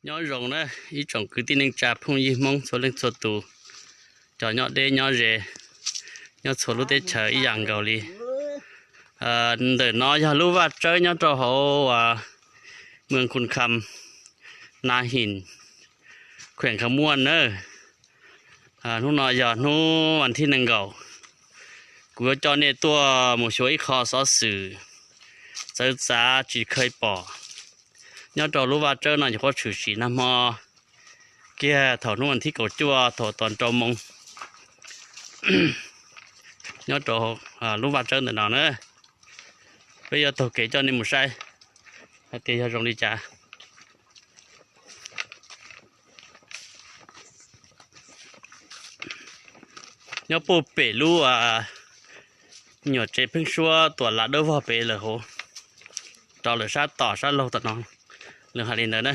Nyob zoo na, ib tsoom kwv tij neej tsa phooj ywg Hmoob txhua leej txhua tus, cov nyob deb nyob ze, nyob txhua lub teb chaws ib yam nkaus li. Ntawm no yog lub vaj tsawb nyob rau hauv Mws Khus Kham, Na Him, khuem Kha Muaj na. Hnub no yog hnub vas thib nees nkaum, kuv yuav coj nej tuaj mus xyuas ib qho xov xwm txawv txav tsis kheev pom nyob rau lub vaj tsawb no. Nyuam qhuav tshwm sim nag hmo kiag thaum hnub vas thib kaum cuaj thaum tau rau moos nyob rau lub vaj tsawb ntawm no na. Peb yuav taug kev coj nej mus saib hais tias yog zoo li cas. Nyob puag pem lub nyuam tsev pheeb suab tuam lam dawb vog pem lawm hauv, rau lawm sab tom sab laug tom no, lawv hais li ntawd na.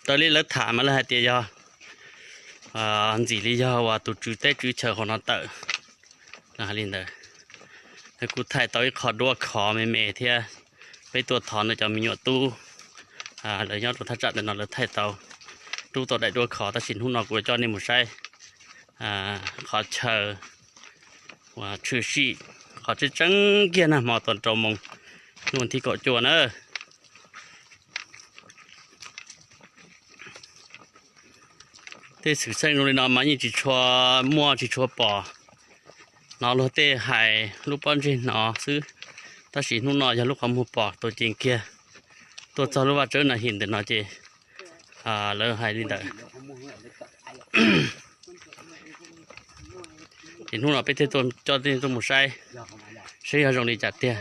Raws li lawv tham mas lawv hais tias yog ntxim li yog uas tus tswv teb tswv chaw hauv no tawm, lawv hais li ntawd. Kuj thaij tau ib qho duab khov me me thiab, peb tuaj thov ntawm cov me nyuam tub lawv nyob rau thaj tsam ntawm no lawv thaij tau, rub tau daim duab khov. Tab sis hnub no kuv yuav coj nej mus saib qhov chaw uas tshwm sim qhov tseeb tseeb kiag nag hmo tau rau moos hnub vas thib kaum cuaj na. Tej xwm txheej zoo li no mas yeej tsis tshua muaj tsis tshua pom, hnov luag tej hais lub pob ntseg hnov xwb, tab sis hnub no yog lub qhov muag pom tau ceev kiag. Tuaj txog lub vaj tsawb Na Him ntawm no ces lawv hais li ntawd. Ces hnub no peb thiaj coj nej tuaj mus saib, saib yog zoo li cas tiag.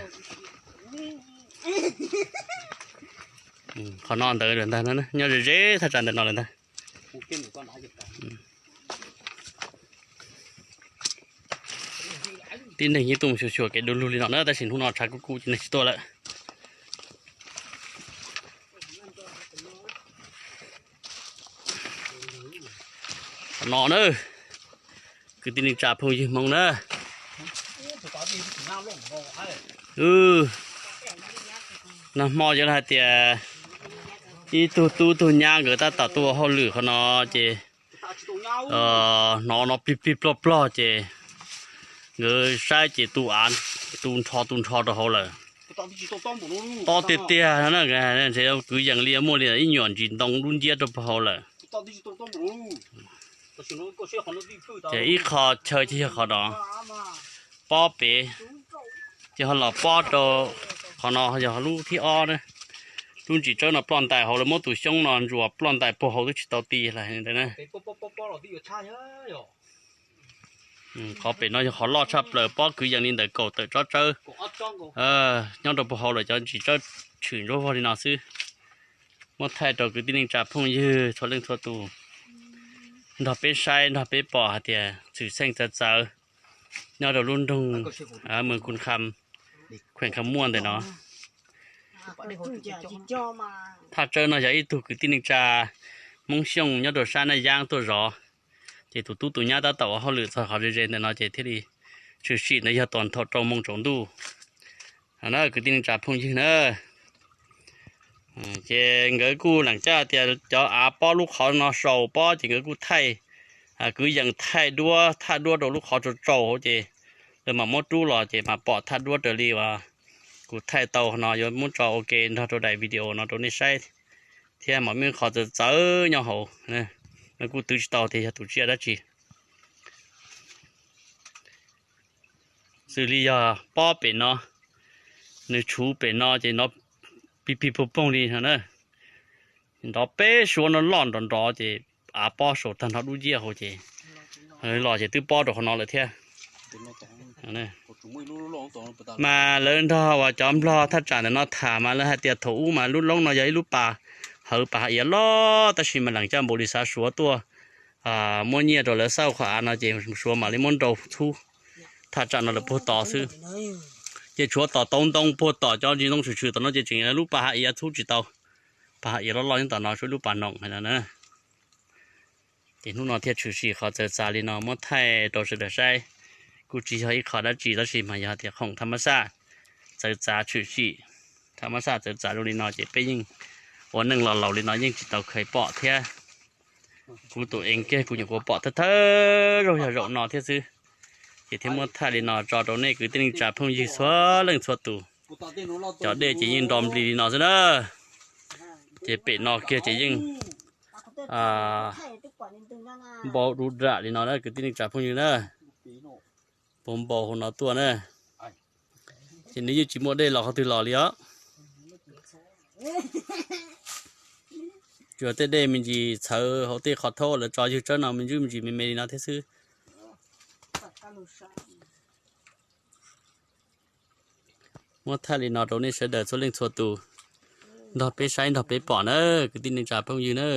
Qhov no ntawd lawm ntag, nyob ze ze thaj tsam ntawm no lawm ntag. Tib neeg yeej tuaj mus xyuas xyuas kev du lug li no na, tab sis hnub no tshav kub kub ces neeg tsis tuaj lawm. Qhov no na, kwv tij neej tsa phooj ywg Hmoob na, nag hmo yuav hais tias ib tug tub tug nyab nkawd tab tom tuaj ua hauj lwm qhov no ces hnov no plig plig plog plog ces nkawd saib ces tu av tu nrho tu nrho rau hauv lawm. Tob tiag tiag no na, ntshe kwv yees li muaj li ib nyuam ntsis ntoo dub nciab rau puag hauv lawm. Ces ib qho chaw ces yog qhov no, pob pem, ces ho los pob rau qhov no yog lub thib ob na. Lub ntsis tsawb no ploj ntais hauv, lawv muab tus xyoob no ntsuas ploj ntais puag hauv twb tsis tau ti lawm ntawd na. Qhov pem no yog qhov loj tshaj plaws, pob kwv yees li ntawm kaum tawm tsob tsawb nyob rau puag hauv lawm, cov ntsis tsawb tshwm ntsuab vog li no xwb. Muab thaij rau kwv tij neej tsa phooj ywg txhua leej txhua tus nrog peb saib nrog peb pom hais tias xwm txheej txawv txawv nyob rau lub nroog Mws Khus Kham, khuem Kha Muaj ntawm no. Thaj tsawb no yog ib tug kwv tij neej tsa Hmoob Xyooj nyob rau sab Naj Yab tuaj zov, ces tus tub tus nyab tab tom ua hauj lwm txog qhov ze ze ntawm no ces thiaj li tshwm sim ntawd yog thaum rau moos tsaus ntuj na, kwv tij neej tsa phooj ywg na. Ces nkawd kuj lees caj tias cov av pob lub qhov no saus pob ces nkawd kuj thaij, kwv yees thaij duab thaj duab rau lub qhov tsaus tsaus hauv ces lawv mam muab rub los ces mam pom thaj duab raws li uas kuv thaij tau no, yuav muab tso ua ke nrog rau daim video no rau nej saib thiab mam muaj qhov txawv txawv nyob hauv. Lawv kuj twv tsis tau tias yog tus tsiaj dab tsi. Xws li yog pob pem no, nws tshuv pem no ces nrov pig pig poog poog li no na. Nrov peb suab no loj nrov nrov ces av pob saum tag nrho dub nciab hauv ces los ces twb pob rau qhov no lawm thiab. Mas lawv nrog uas cov nplog thaj tsam ntawm no tham mas lawv hais tias thaum ub mas lub loob no yog ib lub pas hawv pas hav iav loj tab sis mas lees caj npaum li xav suav tuaj muab nyiaj rau lawv xauj qhov av no ces suav mam li muab nrau txhub thaj tsam no lawm puag tod xwb. Ces tshuav tom tau ntoo puag tom cov ntsis ntoo tshwm tshwm tom no ces tseem lub pas hav iav txhub tsis tau. Pas hav iav loj loj nyob tom no suav lub pas noom hais no na. Ces hnub no thiaj tshwm sim qhov txawv txav li no muab thaij rau sawv daws saib. Kuj tsis yog ib qho dab tsi tab sis mas yog tias khoom tham mas xaj txawv txav tshwm sim, tham mas xaj txawv txav zoo li no ces peb yeej ua neej los laus li no yeej tsis tau kheev pom thiab. Kuv tus ev kiag kuv nyuam qhuav pom thawj thawj zaug yog zaum no thiab xwb. Ces thiaj muab thaij li no tso rau nej kwv tij neej tsa phooj ywg txhua leej txhua tus. Cov dej ces yeej nro nplig li no xwb na. Ces pem no kiag ces yeej npau du ram li no na kwv tij neej tsa phooj ywg na. Puv npau hauv no tuaj na. Ces nws yeej tsis muaj dej los qhov twg los li os. Tsuas tej dej me ntsis txhawv hauv tej qhov thaub lawv tso ywg tsawb no me ntsis me ntsis me me li no thiab xwb. Muab thaij li no rau nej sawv daws txhua leej txhua tus nrog peb saib nrog peb pom na kwv tij neej tsa phooj ywg na.